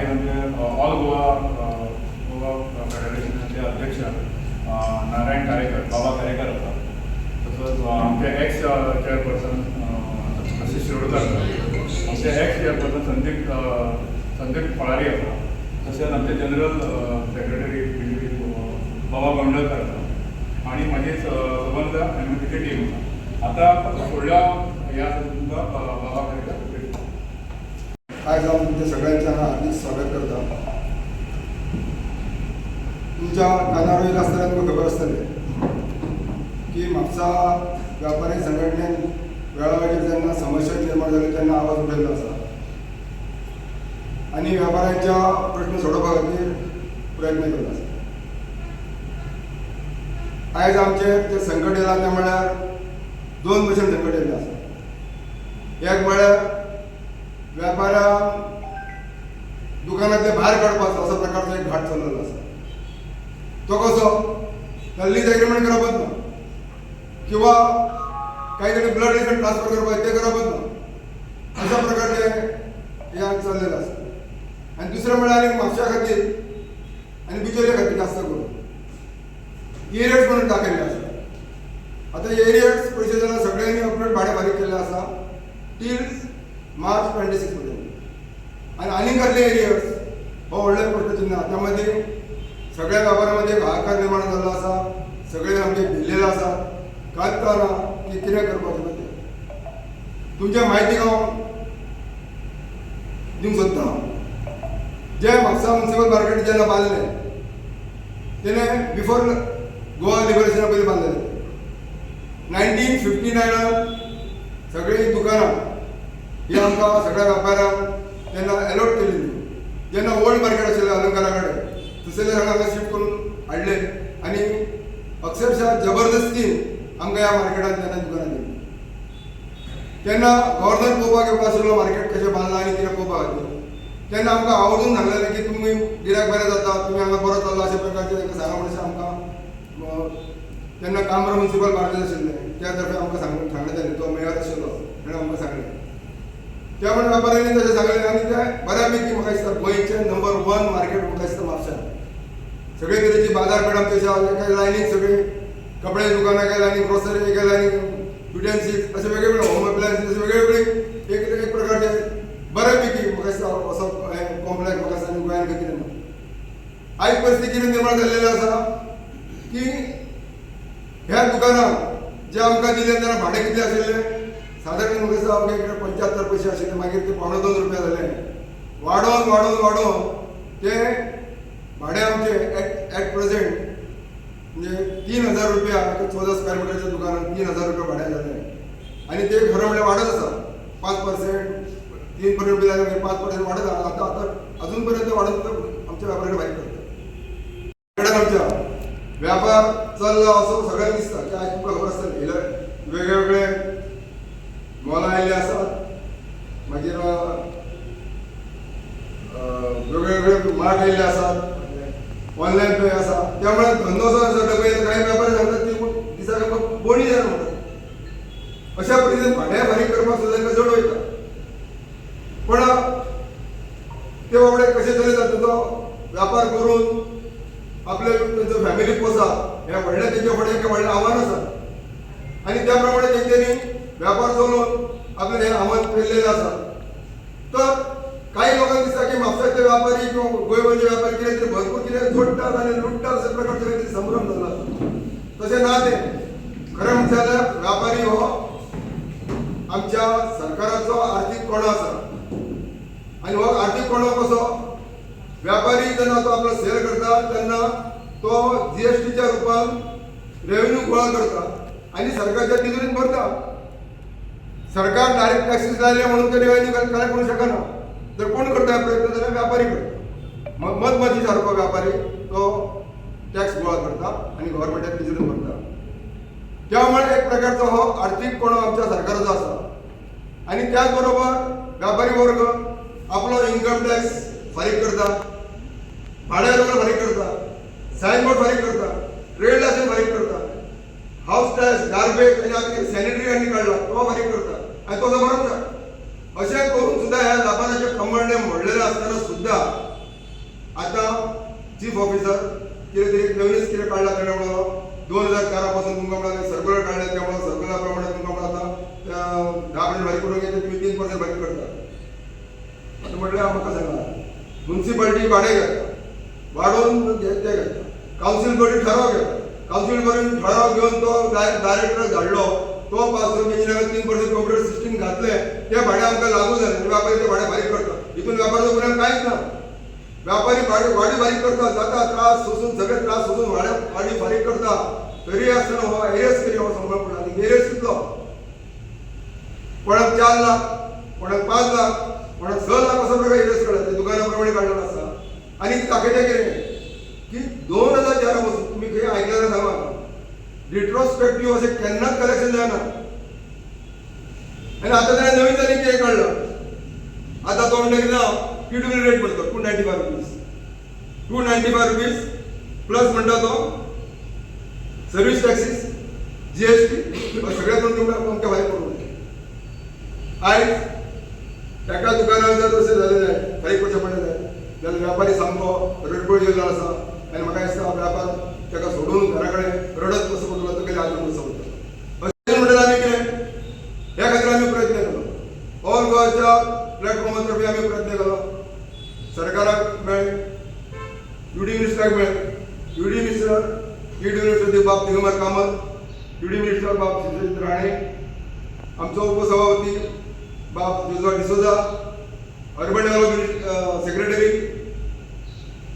आयज आमचे ऑल गोवा गोवा फेडरेशनाचे अध्यक्ष नारायण कारेकर, बाबा कारेकर आसा. तसोच आमचे एक्स चेअरपर्सन आशिष शिरोडकर आसा, आमचे एक्स चेअरपर्सन संदीप संदीप फळारी आसा, तशेंच आमचे जनरल सेक्रेटरी BJP बाबा गोंडलकर आसा आनी म्हाजी सबंद एमएमपीची टीम आसा. आतां फुडल्या हे आसा तुमकां बाबा कारेकर उलयतलो. आयज हांव तुमच्या सगळ्यांचें हांगा हार्दिक स्वागत करता. तुमच्या कानार वयल आसतना तुमकां खबर आसतलें की म्हापसा व्यापारी संघटनेन वेळावेळाचेर जेन्ना समस्या निर्माण जाल्यो तेन्ना आवाज उठयल्लो आसा आनी व्यापाऱ्यांच्या प्रश्न सोडोवपा खातीर प्रयत्न केल्लो आसा. आयज आमचेर जें संकट येयलां तें म्हळ्यार दोन भशेन संकट येयल्लें आसा. एक म्हळ्यार व्यापाऱ्यांक दुकानांतले भायर काडपाचो, असो प्रकारचो एक घाट चल्लेलो आसा. तो कसो? तर लीज एग्रीमेंट करपच ना किंवा काही तरी ब्लड रिलेशन ट्रान्सफर करपाक, ते करपच ना, अशा प्रकारचे हे चल्लेलं आसा. आनी दुसरें म्हळ्यार आनी म्हापशा खातीर आनी बिचोले खातीर जास्त करून एरियर्स म्हणून दाखयल्ले आसा. आतां एरियर्स पयशे जाल्यार सगळ्यांनी अपलोड भाडें फारीक केल्लें आसा टील मार्च 26 पर्यंत. आनी आनीक कसले एरियर्स हो व्हडलो प्रश्नचिन्ह. त्या मदीं सगळ्या व्यापाऱ्यामध्ये एक हाहाकार निर्माण जाल्लो आसा. सगळे आमचे भिल्लेले आसा, कांयच कळना की कितें करपाचें तें. तुमच्या म्हायती हांव दिवंक सोदता, जे म्हापसा म्युन्सिपल मार्केट जेन्ना बांदलें तेणे बिफोर गोवा लिबरेशना पयलीं बांदलेलें. 1959न सगळीं दुकानां ही आमकां सगळ्या व्यापाऱ्यांक तेन्ना एलॉट केल्ली. जेन्ना ओल्ड मार्केट आशिल्लें अलंकारा कडेन, थंयसरल्यान हांगा शिफ्ट करून हाडले आनी अक्षरशः जबरदस्तीन आमकां ह्या मार्केटांत तेन्ना दुकानां दिली. तेन्ना गव्हर्नर पळोवपाक येवपा आशिल्लो, मार्केट कशें बांदलां आनी कितें पळोवपा खातीर. तेन्ना आमकां आवर्जून सांगलेलें की तुमी गिरायक बरें जाता, तुमी हांगा बरो चल्ला, अशा प्रकारचें तांकां सांगा म्हणून आमकां. तेन्ना कामरा म्युन्सिपल बार्देस आशिल्लें, त्या तर्फे आमकां सांगण्यात आयलें. तो मेयर आशिल्लो, ताणें आमकां सांगलें. त्या प्रमाणे व्यापाऱ्यांनी तशें सांगलें आनी ते बऱ्यापैकी म्हाका दिसता गोंयचें नंबर वन मार्केट म्हाका दिसता म्हापशा. सगळे तरेची बाजारपेठ आमची आसा. एका लायनीक सगळी कपड्याची दुकानां, एका लायनीक ग्रोसरी, एका लायनीक युटेन्सिल्स, अशे वेगवेगळे होम अप्लायन्सीस, अशे वेगवेगळे एक एक प्रकारचे बऱ्यापैकी म्हाका दिसता असो कॉम्प्लेक्स म्हाका दिसता आनी गोंयांत कितें ना. आयज परिस्थिती कितें निर्माण जाल्लेली आसा की ह्या दुकानां जे आमकां दिले तेन्ना भाडें कितलें आशिल्लें? सादारण म्हाका दिसता आमकां इकडे 75 पयशे आशिल्ले, मागीर ते 1.75 रुपया जाले. वाडोवन वाडोवन वाडोवन ते भाडें आमचें एट प्रेझेंट म्हणजे 3000 रुपया. 14 स्क्वेअर मिटरच्या दुकानात 3000 रुपया भाडें जालें आनी ते खरें म्हणल्यार वाडत आसा. 5%, 3% बी जालें, मागीर 5% वाडत आसा. आतां आतां अजून पर्यंत वाडत आमच्या व्यापाऱ्यांक भायर करता. आमच्या व्यापार चल्ला असो सगळ्यांक दिसता की आयज तुमकां खबर आसतलें, वेगळे वेगळे मॉलां आयिल्ले आसात, मागीर वेगळे वेगळे मार्ट आयिल्ले आसात, ऑनलायन पे आसा. त्यामुळे धंदो जो आसा डबे. काही व्यापारी सांगतात की दिसाक आमकां बोणी जाय म्हणटात. अशा पद्दतीन भाडें फारीक करपाक सुद्दां तांकां जड वयता. पण ते बाबडे कशे तरी तातूंतलो व्यापार करून आपले तेंचो फॅमिली पोसप हें व्हडलें तेंच्या फुडें एक व्हडलें आव्हान आसा आनी त्या प्रमाणे तेंच्यांनी व्यापार चलोवन आपलें हें आव्हान पेललेलें आसा. तर काही लोकांक दिसता की म्हापशांतले व्यापारी किंवा गोंयभरचे व्यापारी कितें तरी भरपूर कितें जोडटात आनी लुटटात, अशा प्रकारचो कांय संभ्रम जाल्लो आसा. तशें ना तें. खरें म्हणचे जाल्यार व्यापारी हो आमच्या सरकाराचो आर्थीक कणो आसा. आनी हो आर्थीक कणो कसो? व्यापारी जेन्ना तो आपलो सेल करता तेन्ना तो जीएसटीच्या रुपान रेव्हेन्यू गोळा करता आनी सरकारच्या तिजोरीत भरता. सरकार डायरेक्ट टॅक्सीस लायले म्हणून ते रेव्हेन्यू कलेक्ट करूंक शकना. तर कोण करता हे प्रयत्न जाल्यार व्यापारी करता. मधमाशी सारको व्यापारी तो टॅक्स गोळा करता आनी गव्हर्मेंटाक तिजोरीत भरता. त्यामुळे एक प्रकारचो हो आर्थीक कणो आमच्या सरकाराचो आसा. आनी त्याच बरोबर व्यापारी वर्ग आपलो इन्कम टॅक्स फारीक करता, भाड्या रोकड फारीक करता, सायन बोर्ड फारीक करता, ट्रेड लायसन्स फारीक करता, हाऊस टॅक्स, गार्बेज आनी आतां सॅनिटरी आनी काडला तो फारीक करता आनी तो भरता. अशें करून सुद्दां ह्या व्यापाराचे कंबरडे मोडलेले आसतना सुद्दां आतां चीफ ऑफिसर कितें तरी एक नवीनच कितें काडला तेणें म्हणलो 2004 पासून तुमकां म्हणल्यार सर्कुलर काडलें, त्या म्हणून सर्कुलर प्रमाणे तुमकां म्हणल्यार आतां 10% फारीक करूंक येता, तुमी 3% फारीक करता. आतां म्हटल्यार म्हाका सांगा, मुन्सिपालिटी भाडें घेता, वाडोवन ते घेता, कावन्सील बरी ठराव घेता, कावन्सील बरी ठराव घेवन तो डायरेक्टर धाडलो, तो पास करून इंजिनियराक 3% कंप्युटर सिस्टीम घातलें, ते भाडें आमकां लागू जालें, व्यापारी ते भाडें फारीक करता. हितून व्यापाराचो गुन्यांव कांयच ना. व्यापारी भाडें फारीक करता, जाता त्रास सोसून, सगळे त्रास सोसून भाडें फारीक करता, तरी आसतना हो एरियस कितें हो सांगपाक पडटा. आनी एरियस कितलो, कोणाक 4 लाख, कोणाक 5 लाख, कोणाक 6 लाख असो प्रकार एरियस काडला, ते दुकाना प्रमाणे काडलेलो आसा. आनी दाखयता कितें की 2004 पासून तुमी खंय आयकलें जाल्यार सांगा म्हाका, रिट्रोस्पेक्टीव अशें केन्नाच कलेक्शन जायना. आनी आतां ताणें नवीन ताणी कितें काडलां, आतां तो म्हणटा की ना पीडब्ल्यू रेट म्हणटा 295 रुपीज, 295 रुपीज प्लस म्हणटा तो सर्वीस टॅक्सीस, GST, सगळें करून तुमकां आमकां फारीक करूंक. आयज एका दुकानार जर तशें जालें जाय, फारीक करचें पडलें जाय जाल्यार व्यापारी सामको रडकुळ येयल्लो आसा. आनी म्हाका दिसता व्यापार ताका सोडून घरा कडेन रडत कसो पडटलो, तकली हात कसो पडटलो अशें म्हणटात. आमी कितें ह्या खातीर आमी प्रयत्न केलो, ऑल गोवाच्या प्लॅटफॉर्मार तर्फे आमी प्रयत्न केलो, सरकाराक मेळ्ळें, युडी मिनिस्टराक मेळ्ळें, युडी मिनिस्टर, युडी मिनिस्टर बाब दिगंबर कामत, युडी मिनिस्टर बाब विश्वजीत राणे, आमचो उपसभापती बाब Joshua D'Souza, urban development secretary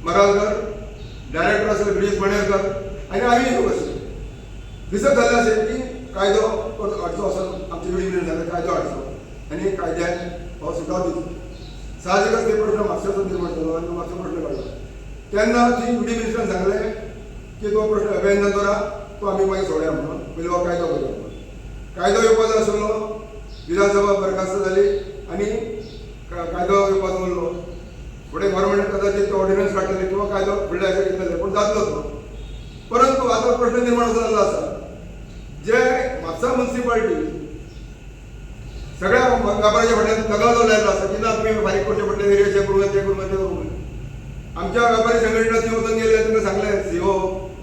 Maralkar, director आसले ब्रिजेश मणेरकर, आनी आमी लोक आसले. दिसत जाल्लें अशें की कायदो हाडचो असो आमचे युडी मिनिस्टर जालें, कायदो हाडचो आनी कायद्यान हो सुटाव दिवचो. साहजिकच ते प्रश्न म्हापशाचो निर्माण जालो आनी म्हापशा प्रश्न काडलो. तेन्ना ती युडी मिनिस्टरान सांगलें की तो प्रश्न अभ्यंतरा दवरा, तो आमी मागीर सोडया म्हणून, पयलीं हो कायदो करया म्हणून. कायदो येवपाचो आशिल्लो, विधानसभा बरखास्त जाली आनी कायदो येवपाचो उरलो. फुडें गव्हर्मेंट कदाचित ऑर्डिनन्स काडटले किंवा कायदो फुडल्या हेच्या घेतले, पूण जातलो तो. परंतु आतां प्रश्न निर्माण असो जाल्लो आसा, जे म्हापसा मुन्सिपाल्टी सगळ्या व्यापाराच्या फाटल्यान तगाजो लायल्लो आसा की ना तुमी फारीक करचे पडटले, एरियाचे करूंक जाय, ते करूंक जाय, ते करूंक जाय. आमच्या व्यापारी संघटना थंय वचून गेले, तांकां सांगलें सीओ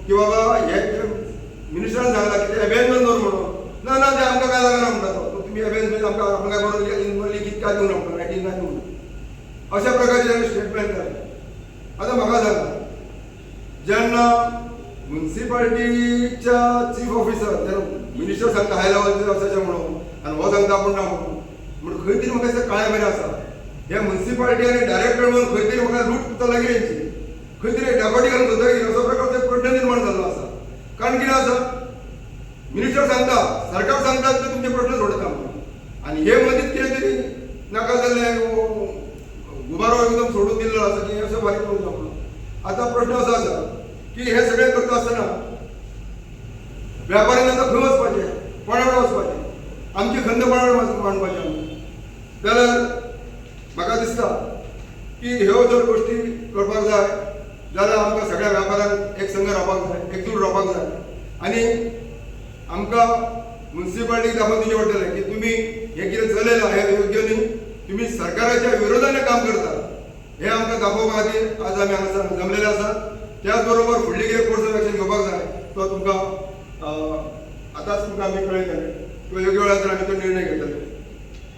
की बाबा हे मिनिस्टरान सांगलां की ते अबेन्स दवर म्हणून. ना ना, ते आमकां काय लागना म्हणटा तो, तुमी अबेन्स म्हणजे आमकां आमकां बरोवन लिखीत काय दिवना म्हणटा, रायटींग काय दिवना, अशा प्रकारचे ताणें स्टेटमेंट जालें. आतां म्हाका सांगा, जेन्ना मुन्सिपाल्टीच्या चीफ ऑफिसर जेन्ना मिनिस्टर सांगता हाय लेवलचेर अशें म्हणून आनी हो सांगता आपूण ना म्हणून, म्हणून खंय तरी म्हाका दिसता काळें बरें आसा. हे मुन्सिपाल्टी आनी डायरेक्टर म्हणून खंय तरी म्हाका लूट चल्ला कितें तेंची, खंय तरी डाकोटी घालून चलता कितें, असो प्रकारचो प्रश्न निर्माण जाल्लो आसा. कारण कितें आसा, मिनिस्टर सांगता, सरकार सांगता की तुमचे प्रश्न सोडयता म्हणून, आनी हे मदींच कितें तरी नाका जाल्लें गुबारो एकदम सोडून दिल्लो आसा की अशें फारीक करूंक जाय म्हणून. आतां प्रश्न असो आसा की हे सगळें करता आसतना व्यापाऱ्यांनी आतां खंय वचपाचें, कोणा कडेन वचपाचें, आमची खंत कोणा कडेन मांडपाची आमी? जाल्यार म्हाका दिसता की ह्यो जर गोश्टी करपाक जाय जाल्यार आमकां सगळ्या व्यापाऱ्यांक एक संघ रावपाक जाय, एकजूट रावपाक जाय, आनी आमकां मुन्सिपाल्टीक दाखोवन दिवचें पडटलें की तुमी हें कितें चलयलां हें योग्य न्ही, तुमी सरकाराच्या विरोधान काम करता, हें आमकां दाखोवपा खातीर आज आमी हांगासर जमलेले आसा. त्याच बरोबर फुडली कितें कोर्स ऑफ एक्शन घेवपाक जाय तो तुमकां आतांच तुमकां आमी कळयतले किंवा योग्य वेळार आमी तो निर्णय घेतले.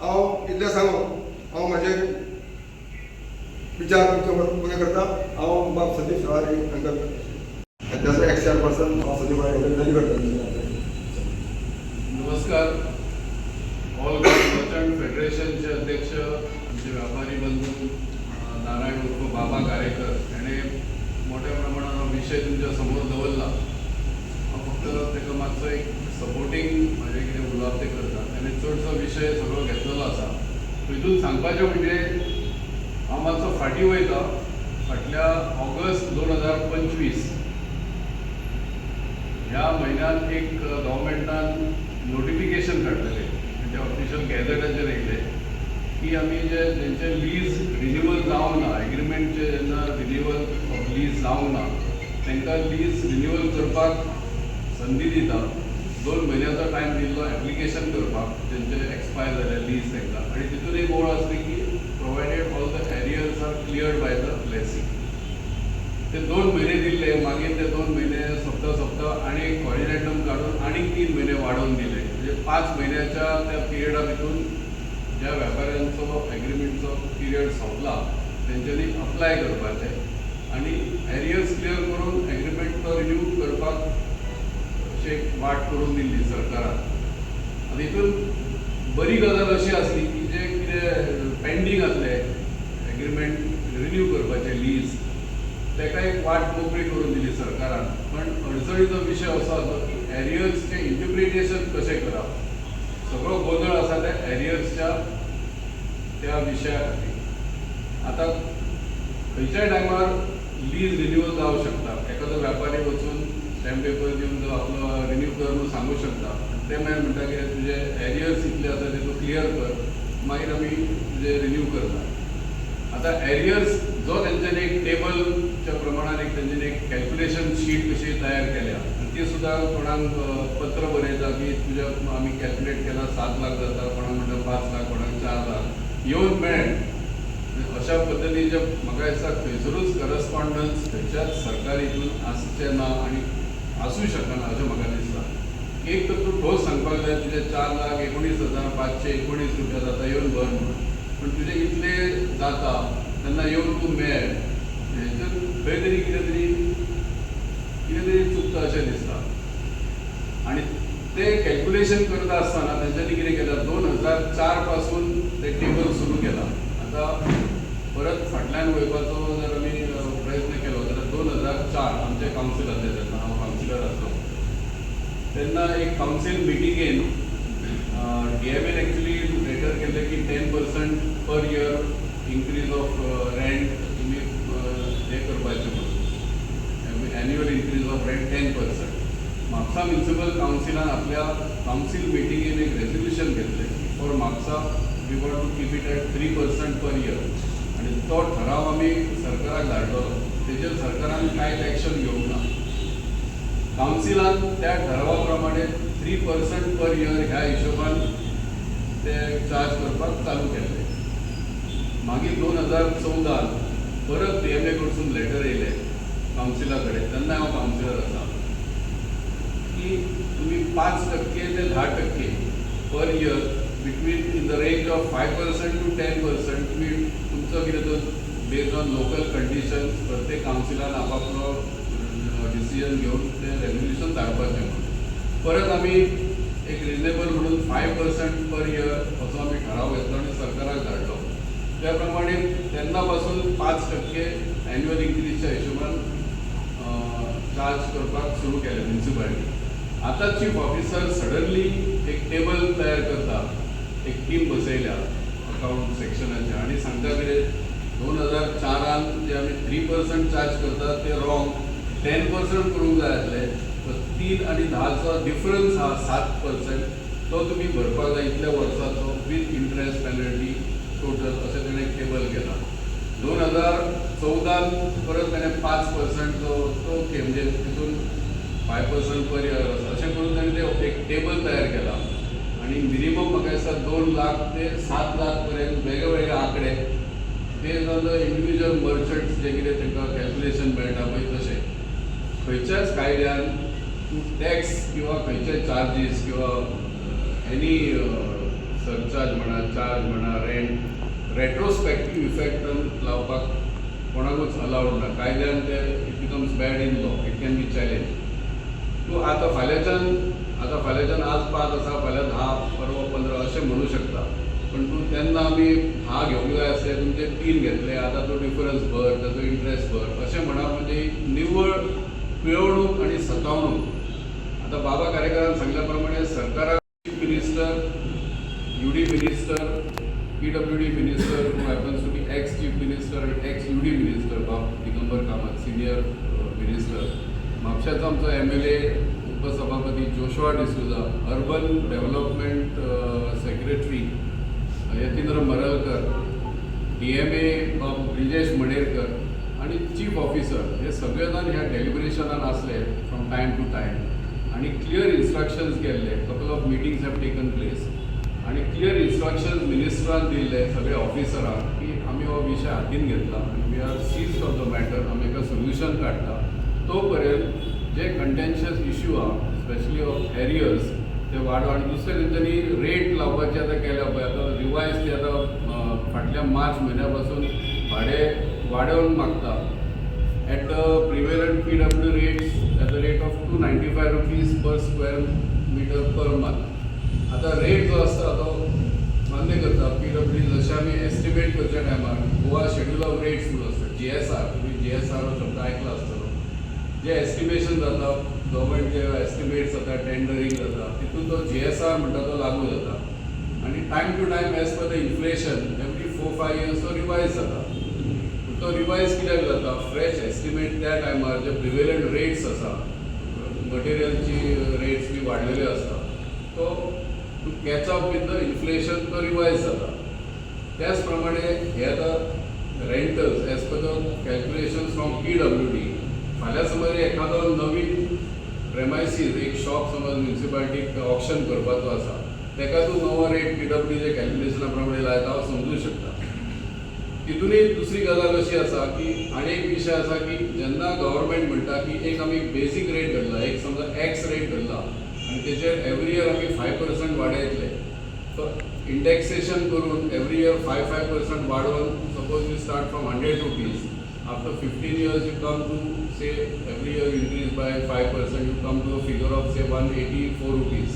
हांव इतलें सांगून हांव म्हाजे विचार तुमच्या बरोबर करता. हांव बाब सतीश सवारी हांकां सद्याचो एक्स चेअरपर्सन हांव सदीप विनंती करता. नमस्कार. ऑल गोवा मर्चंट फेडरेशनचे अध्यक्ष आमचे व्यापारी बंधू नारायण उर्फ बाबा कारेकर हेणे मोठ्या प्रमाणात हो विशय तुमच्या समोर दवरला. हांव फक्त ताका मातसो एक सपोर्टींग म्हाजें कितें उलोवप तें करता. ताणें चडसो विशय सगळो घेतलेलो आसा. हितून सांगपाचें म्हणजे हांव मातसो फाटीं वयता. फाटल्या ऑगस्ट 2025 ह्या म्हयन्यांत एक गव्हर्मेंटान नोटिफिकेशन काडलेलें, म्हणजे ऑफिशियल गॅझेटाचेर येयलें की आमी जे जेंचे लीज रिन्युअल जावंक ना, एग्रीमेंटचे जेन्ना रिन्युअल ऑफ लीज जावंक ना, तांकां लीज रिन्युअल करपाक संदी दिता. 2 म्हयन्याचो टायम दिल्लो एप्लिकेशन करपाक जेंचे एक्सपायर जाले लीज तांकां. आनी तितून एक ओळ आसली की provided all the arrears are cleared by the lessee. ते 2 म्हयने दिल्ले. मागीर ते 2 म्हयने सोंपता सोंपता आनी एक कॉरिजेंडम काडून आनीक 3 म्हयने वाडोवन दिले. म्हणजे 5 म्हयन्याच्या त्या पिरियडा भितून ज्या वेपाऱ्यांचो एग्रीमेंटचो पिरियड सोंपला, तेंच्यांनी अप्लाय करपाचें आनी एरियर्स क्लियर करून एग्रीमेंट तो रिन्यू करपाक अशी एक वाट करून दिल्ली सरकारान. आनी हितून बरी गजाल अशी आसली की जे कितें पेंडींग आसले एग्रीमेंट रिन्यू करपाचे, लीज, ताका एक वाट मोकळी करून दिली सरकारान. पण अडचणीचो विशय असो आसलो की एरियर्सचें इंटरप्रिटेशन कशें करप. सगळो गोंदळ आसा त्या एरियर्सच्या त्या विशया खातीर. आतां खंयच्याय टायमार लीज रिन्युअल जावं शकता. एखादो व्यापारी वचून स्टॅम्प पेपर दिवन तो आपलो रिन्यू कर म्हणून सांगू शकता. ते मागीर म्हणटा की तुजे एरियर्स इतले आसा, ते तूं क्लियर कर, मागीर आमी तुजे रिन्यू करता. आतां एरियर्स जो तेंच्यांनी एक टेबलच्या प्रमाणान एक तेंच्यांनी एक कॅल्क्युलेशन शीट कशी तयार केल्या आनी ती सुद्दां कोणाक पत्र बरयता की तुज्या आमी कॅल्क्युलेट केला, 7 लाख जाता, कोणाक म्हणटा 5 लाख, कोणाक 4 लाख येवन मेळ्ळें. अशा पद्दतीचे म्हाका दिसता खंयसरूच करस्पॉन्डन्स खंयच्याच सरकारी हितून आसचें ना आनी आसूं शकना अशें म्हाका दिसता. एक तर तूं ठोस सांगपाक जाय, तुजे 4,19,519 रुपया जाता, येवन भर म्हणून. पण तुजे इतले जाता तेन्ना येवन तूं मेळ, हेतून खंय तरी कितें तरी कितें तरी चुकता अशें दिसता. आनी ते कॅल्क्युलेशन करता आसतना तेंच्यांनी कितें केलां, 2004 पासून ते टेबल सुरू केलां. आतां परत फाटल्यान वयपाचो जर आमी प्रयत्न केलो जाल्यार 2004 आमचें कावन्सील आसलें तेन्ना, हांव कावन्सिलर आसलो तेन्ना, एक कावन्सील मिटिंगेन डीएमएन एक्चुली लेटर केल्लें की 10% per year increase of rent तुमी हें करपाचें म्हणून, annual increase of rent 10%. Mapusa municipal कावन्सिलान आपल्या कावन्सील मिटिंगेन एक रेजोल्युशन घेतलें, for Mapusa we want to keep it at 3% per year. आनी तो ठराव आमी सरकाराक धाडलो. तेजेर सरकारान कांयच एक्शन घेवंक ना. कावन्सिलान त्या ठरावा प्रमाणे 3% पर इयर ह्या हिशोबान ते चार्ज करपाक चालू केल्ले. मागीर 2014 परत डीएमए कडसून लेटर येयलें कावन्सिला कडेन, तेन्ना हांव कावन्सिलर आसा, की तुमी 5% ते 10% per year, between in the range of 5% to 10% तुमी तुमचो कितें तो बेस्ड ऑन लोकल कंडिशन्स प्रत्येक कावन्सिलान आपापलो डिसिजन घेवन तें रेजोल्युशन धाडपाचें म्हणून. परत आमी एक रिजनेबल म्हणून 5% पर इयर असो आमी ठराव घेतलो आनी सरकाराक धाडलो. त्या प्रमाणे तेन्ना पासून 5% एन्युअल इन्क्रीजच्या हिशोबान चार्ज करपाक सुरू केलें म्युनिसिपालिटी. आतां चीफ ऑफिसर सडनली एक टेबल तयार करता, एक टीम बसयल्या अकावंट सेक्शनाचे आनी सांगता कितें, 2004न जे आमी 3% चार्ज करता ते रॉंग, 10% करूंक जाय आसले. तर 3 आनी 10चो डिफरन्स आहा 7%, तो तुमी भरपाक जाय इतल्या वर्साचो विथ इंट्रस्ट पेनल्टी टोटल, अशें तेणें एक टेबल केलां. 2014न परत तेणें 5%चो तो ओके, म्हणजे तितून 5% पर इयर आसा, अशें करून तेणें ते एक टेबल तयार केला. आनी मिनिमम म्हाका दिसता 2 लाख ते 7 लाख पर्यंत वेगळे वेगळे आंकडे based on the individual merchants जे कितें तांकां कॅल्क्युलेशन मेळटा पळय तशें. खंयच्याच कायद्यान तूं टॅक्स किंवा खंयचे चार्जीस किंवा एनी सरचार्ज म्हणा, चार्ज म्हणा, रेंट रेट्रोस्पेक्टीव इफेक्टान लावपाक कोणाकूच अलावड ना कायद्यान. ते it becomes bad in law, it can be challenge. तूं आतां फाल्यांच्यान आज 5 आसा, फाल्यां 10, परवां 15 अशें म्हणू शकता. पण तूं तेन्ना आमी 10 घेवंक जाय आसले, तुमचे 3 घेतले, आतां तूं डिफरन्स भर, ताचो इंट्रस्ट भर अशें म्हणप म्हणजे निव्वळ पिळवणूक आनी सतावणूक. आतां बाबा कारेकरान सांगल्या प्रमाणे सरकाराक chief minister, UD minister, PWD minister who happens to be ex chief minister and ex UD minister बाब दिगंबर कामत, सिनियर मिनिस्टर, म्हापशाचो आमचो एमएलए, उपसभापती Joshua D'Souza, urban development secretary Yatindra Maralkar, DMA बाब ब्रिजेश मणेरकर आणि चीफ ऑफिसर हे सगळे जाण ह्या डेलिब्रेशनान आसले फ्रॉम टायम टू टायम आणि क्लियर इन्स्ट्रक्शन्स गेल्ले. Couple of meetings have taken place आणि क्लियर इन्स्ट्रक्शन्स मिनिस्टरान दिल्ले सगळे ऑफिसरांक की आमी हो विशय हातीन घेतला आनी we are seized of the matter, आमी एका सोल्युशन. सोल्युशन काडटा तो पर्यंत जे कंटेन्शियस इश्यू आहा, स्पेशली ऑफ एरियर्स, ते वाडो. आनी दुसरें, तेंच्यांनी रेट लावपाची आतां केल्या पळय, आतां रिवायज ती आतां फाटल्या मार्च म्हयन्या पासून भाडें वाडोवन मागता at the prevalent PW rates, at the rate of ₹295 per square meter per month. आतां रेट जो आसता तो मान्य करता पीडब्ल्यू, जशें आमी एस्टिमेट करच्या टायमार गोवा शेड्यूल ऑफ रेट्स म्हणून आसता, जीएसआर. तुमी जीएसआर हो शब्द आयकला आसतलो. जे एस्टिमेशन जाता, गव्हर्मेंट जे एस्टिमेट्स जाता, टेंडरींग जाता, तितून तो जीएसआर म्हणटा तो लागू जाता आनी time to time, as per the inflation, every 4-5 years तो रिवायज जाता. तो रिवायज कित्याक जाता? फ्रेश एस्टिमेट त्या टायमार जे प्रिवेलंट रेट्स आसा, मटेरियलची रेट्स बी वाडलेले आसता, तो to catch up with the inflation तो रिवायज जाता. त्याच प्रमाणे हे आतां rentals, as per the calculation from PWD, फाल्यां समज एखादो नवीन प्रेमायसीस, एक शॉप समज म्युन्सिपालिटीक ऑक्शन करपाचो आसा, तेका तूं नवो रेट पीडब्ल्यूडीच्या कॅल्क्युलेशना प्रमाणे लायता, हांव समजूं शकता. तितूनय दुसरी गजाल अशी आसा की आनी एक विशय आसा की जेन्ना गव्हर्मेंट म्हणटा की एक आमी बेसीक रेट धरला, एक समजा एक्स रेट धरला आनी तेचेर एवरी इयर आमी 5% वाडयतले, तो इंडेक्सेशन करून एवरी इयर 5-5% वाडोवन, suppose you start from ₹100, after 15 years you come to, say, every year increase by 5%, you come to a figure of, say, ₹184.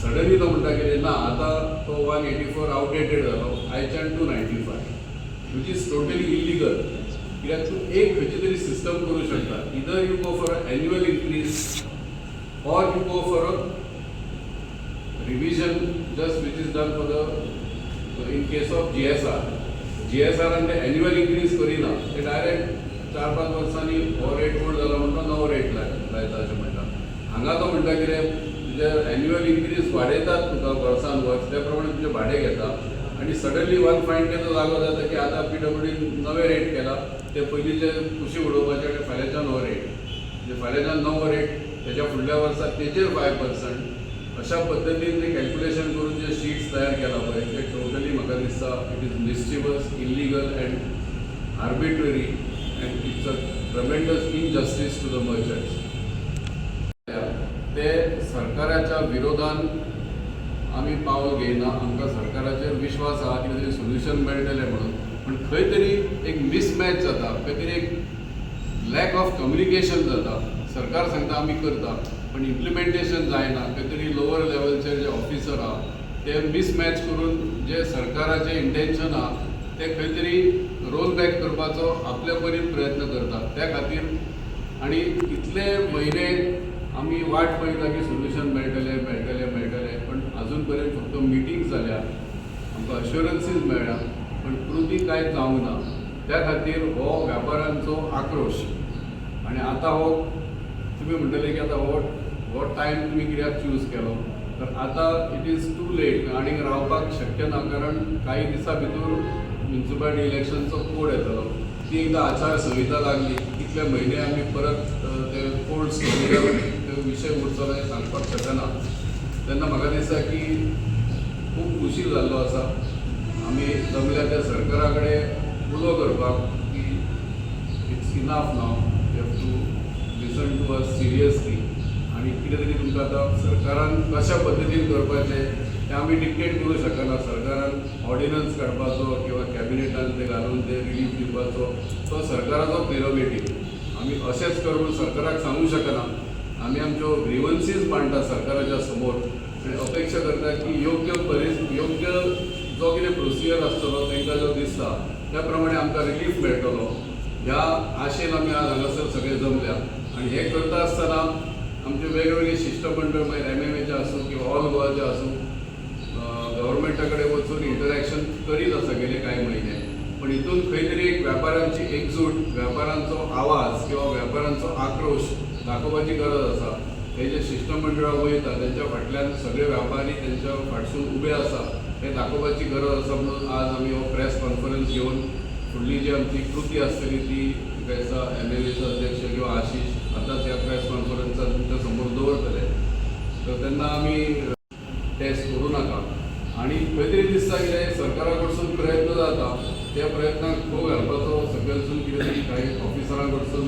Suddenly तो म्हणटा कितें ना, आतां तो 184 आवटडेटेड जालो, आयच्यान 295, which is totally illegal. कित्याक तूं एक खंयची तरी सिस्टम करूं शकता, either you go for a annual increase or you go for a revision, just which is done for the in case of GSR. GSR आन ते एन्युअल इन्क्रीज करिना, ते डायरेक्ट 4-5 वर्सांनी हो रेट ओल्ड जाला म्हणटा, नवो रेट लायता अशें म्हणटा. हांगा तो म्हणटा कितें, तुजें एन्युअल इन्क्रीज वाडयतात तुका वर्सान वर्स, त्या प्रमाणे तुजें भाडें घेता आनी सडनली वन फायन डे तो जागो जाता की आतां पीडब्ल्यूडीन नवे रेट केला, ते पयलींचे कुशीक उडोवपाचे आनी फाल्यांच्यान हो रेट, म्हणजे फाल्यांच्यान नवो रेट, तेच्या फुडल्या वर्सा तेचेर 5%, अशा पद्दतीन ते कॅल्क्युलेशन करून जे शीट्स तयार केला पळय, ते टोटली म्हाका दिसता it is mischievous, illegal and arbitrary, and it's a tremendous injustice to the merchants. ते सरकाराच्या विरोधान आमी पावल घेयना. आमकां सरकाराचेर विश्वास आहा कितें तरी सोल्युशन मेळटलें म्हणून, पूण खंय तरी एक मिसमॅच जाता, खंय तरी एक लॅक ऑफ कम्युनिकेशन जाता. सरकार सांगता आमी करता, पण इम्प्लिमेंटेशन जायना. खंय तरी लोवर लेवलचे जे ऑफिसर आहा ते मिसमॅच करून जे सरकाराचें इंटेन्शन आहा ते खंय तरी रोल बॅक करपाचो आपल्या परीन प्रयत्न करतात. त्या खातीर आनी इतले म्हयने आमी वाट पळयता की सोल्युशन मेळटलें, मेळटलें, मेळटलें, पण अजून पर्यंत फक्त मिटींग जाल्या, आमकां अश्युरन्सीज मेळ्ळ्या, पण कृती कांय जावंक ना. त्या खातीर हो व्यापाऱ्यांचो आक्रोश. आनी आतां हो तुमी म्हणटले की आतां हो टायम तुमी कित्याक चूज केलो, तर आतां it is too late, आनीक रावपाक शक्य ना, कारण काही दिसां भितर म्युन्सिपालिटी इलेक्शनचो कोड येतलो. ती एकदां आचार संहिता लागली, कितले म्हयने आमी परत ते कोल्ड स्टोरेजार ते विशय उरतलो हें सांगपाक शकना. तेन्ना म्हाका दिसता की खूब उशीर जाल्लो आसा. आमी जमल्या त्या सरकारा कडेन उलो करपाक की it's enough now, you have to listen to us seriously आनी कितें तरी तुमकां आतां सरकारान कशा पद्दतीन करपाचें तें आमी डिक्टेट करूं शकना. सरकारान ऑर्डिनन्स काडपाचो किंवा कॅबिनेटान ते घालून ते रिलीफ दिवपाचो, तो सरकाराचो प्रिरोगेटीव. आमी अशेंच कर म्हणून सरकाराक सांगूं शकना. आमी आमच्यो ग्रिवन्सीज मांडटा सरकाराच्या समोर आनी अपेक्षा करता की योग्य परिस योग्य जो कितें प्रोसिजर आसतलो, तांकां जो दिसता त्या प्रमाणे आमकां रिलीफ मेळटलो, ह्या आशेन आमी आज हांगासर सगळे जमल्या. आनी हें करता आसतना आमचे वेगवेगळे शिश्टमंडळ, मागीर एमएमएचे आसूं किंवा ऑल गोवाचे आसूं, गव्हर्मेंटा कडेन वचून इंटरॅक्शन करीत आसा गेले कांय म्हयने. पण हितून खंय तरी एक व्यापाऱ्यांची एकजूट, व्यापाऱ्यांचो आवाज किंवा व्यापाऱ्यांचो आक्रोश दाखोवपाची गरज आसा. हे जे शिश्टमंडळां वयता तेंच्या फाटल्यान सगळे व्यापारी तेंच्या फाटसून उबे आसा हें दाखोवपाची गरज आसा, म्हणून आज आमी हो प्रेस कॉन्फरन्स घेवन फुडली जी आमची कृती आसतली ती म्हाका दिसता एमएमएचो अध्यक्ष किंवा आशिश आतांच ह्या प्रेस कॉन्फरन्सात तुमच्या समोर दवरतले. तर तेन्ना आमी टेस्ट करूं नाका. आनी खंय तरी दिसता कितें सरकारा कडसून प्रयत्न जाता, त्या प्रयत्नाक खो घालपाचो सकयलसून कितें तरी काही ऑफिसरां कडसून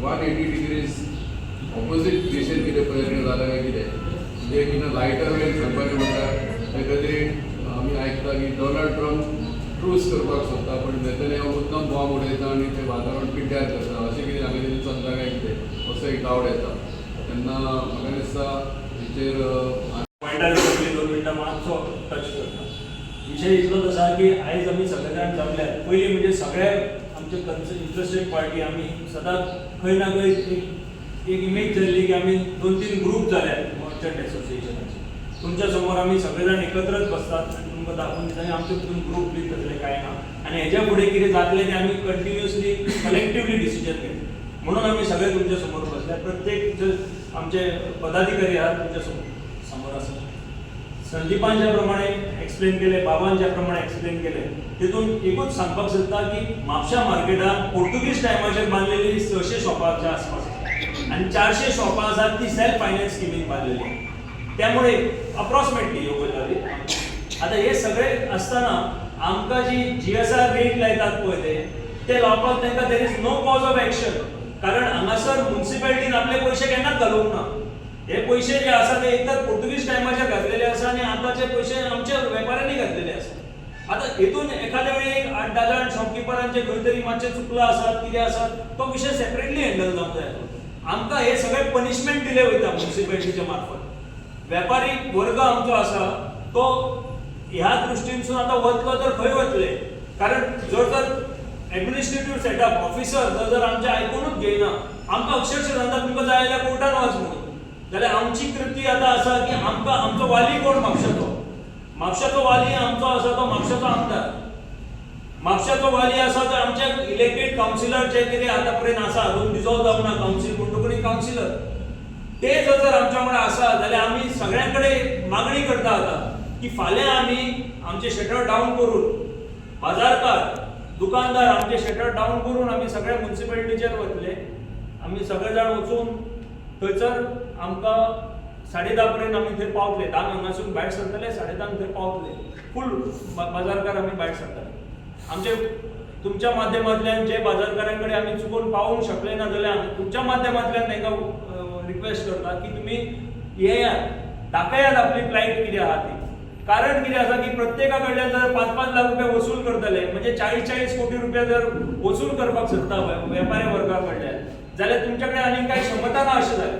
180 डिग्रीज ऑपोजीट दिशेन कितें प्रयत्न जाला काय कितें. म्हणजे इन अ लायटर वेन सांगपाचें म्हणल्यार, खंय तरी आमी आयकता की डोनाल्ड ट्रंप ट्रूस करपाक सोदता, पण नेतन्याहू मुद्दम बॉम्ब उडयता आनी तें वातावरण पिड्ड्यार करता, अशें कितें हांगा तरी चल्लां काय कितें, असो एक डावट येता. तेन्ना म्हाका दिसता हेचेर पॉयंटार पयलीं 2 मिनटां मातसो टच करता. विशय इतलोच आसा की आयज आमी सगळे जाण जमल्यात. पयलीं म्हणजे सगळे आमचे इंट्रस्टेड पार्टी, आमी सदांच खंय ना खंय एक एक इमेज जाल्ली की आमी दोन तीन ग्रूप जाल्यात मर्चंट एसोसिएशनाचे. तुमच्या समोर आमी सगळे जाण एकत्रच बसतात आनी तुमकां दाखोवन दिता की आमचे भितून ग्रूप बी तसलें कांय ना आनी हेज्या फुडें कितें जातलें तें आमी कंटिन्युअसली कलेक्टिवली डिसिजन घेतले. म्हणून आमी सगळे तुमच्या समोर बसल्या. प्रत्येक जे आमचे पदाधिकारी आहात, तुमच्या समोर समोर आसा. संदीपान ज्या प्रमाणे एक्सप्लेन केले, बाबान ज्या प्रमाणे एक्सप्लेन केले, तितून एकूच सांगपाक सोदता की म्हापशा मार्केटात पोर्तुगीज टायमाचेर बांदलेली 600 शॉपाच्या आसपास आसा आनी 400 शॉपां आसात ती सेल्फ फायनान्स स्किमीन बांदलेली. त्यामुळे अप्रॉक्सिमेटली ह्यो गजाली. आतां हे सगळे आसतना आमकां जी जीएसआर रेट लायतात पळय, ते ते लावपाक तांकां there is no cause of action, कारण हांगासर मुन्सिपालिटीन आपले पयशे केन्नाच घालूंक ना. हे पयशे जे आसा ते एक तर पोर्तुगीज टायमाचेर घातलेले आसा आनी आतांचे पयशे आमच्या वेपाऱ्यांनी घातलेले आसा. आतां हेतून एखाद्या वेळी एक आठ धा जाण शॉपकिपरांचे खंय तरी मातशें चुकलां आसात, कितें आसात, तो विशय सेपरेटली हँडल जावंक जाय. आमकां हे सगळे पनिशमेंट दिले वयता मुन्सिपालिटीच्या मार्फत. वेपारी वर्ग आमचो आसा तो ह्या दृश्टीनसून आतां वतलो तर खंय वतले? कारण जर तर एडमिनिस्ट्रेटीव सेटअप, ऑफिसर जर जर आमचें आयकुनूच घेयना, आमकां अक्षरशः सांगता तुमकां जाय जाल्यार कोर्टान वच म्हणून, जाल्यार आमची कृती आतां आसा की आमकां आमचो वाली कोण म्हापशाचो? म्हापशाचो वाली आमचो आसा तो म्हापशाचो आमदार. म्हापशाचो वाली आसा तो आमचे इलेक्टेड कावन्सिलर, जे कितें आतां पर्यंत आसा, अजून डिजॉल्व जावंक ना कावन्सील, पूण कोणी कावन्सिलर ते जर जर आमच्या वांगडा आसा जाल्यार आमी सगळ्यां कडेन मागणी करता आतां की फाल्यां आमी आमचे शटर डावन करून, बाजारकार, दुकानदार आमचे शटर डावन करून आमी सगळ्या मुन्सिपालिटीचेर वतले. आमी सगळे जाण वचून थंयसर आमकां 10:30 पर्यंत आमी थंय पावतले. 10क हांगासून भायर सरतले, 10:30क थंय पावतले. फूल बाजारकार आमी भायर सरतले. आमचे तुमच्या माध्यमांतल्यान जे बाजारकारां कडेन आमी चुकून पावोवंक शकले ना जाल्यार आमी तुमच्या माध्यमांतल्यान तांकां रिक्वेस्ट करता की तुमी येयात, दाखयात आपली प्लायट कितें आहा ती. कारण कितें आसा की प्रत्येका कडल्यान जर 5-5 लाख रुपया वसूल करतले, म्हणजे 40-40 कोटी रुपया जर वसूल करपाक सोदता वेपारी वर्गा कडल्यान, जाल्यार तुमच्या कडेन आनीक कांय क्षमता ना अशें जालें.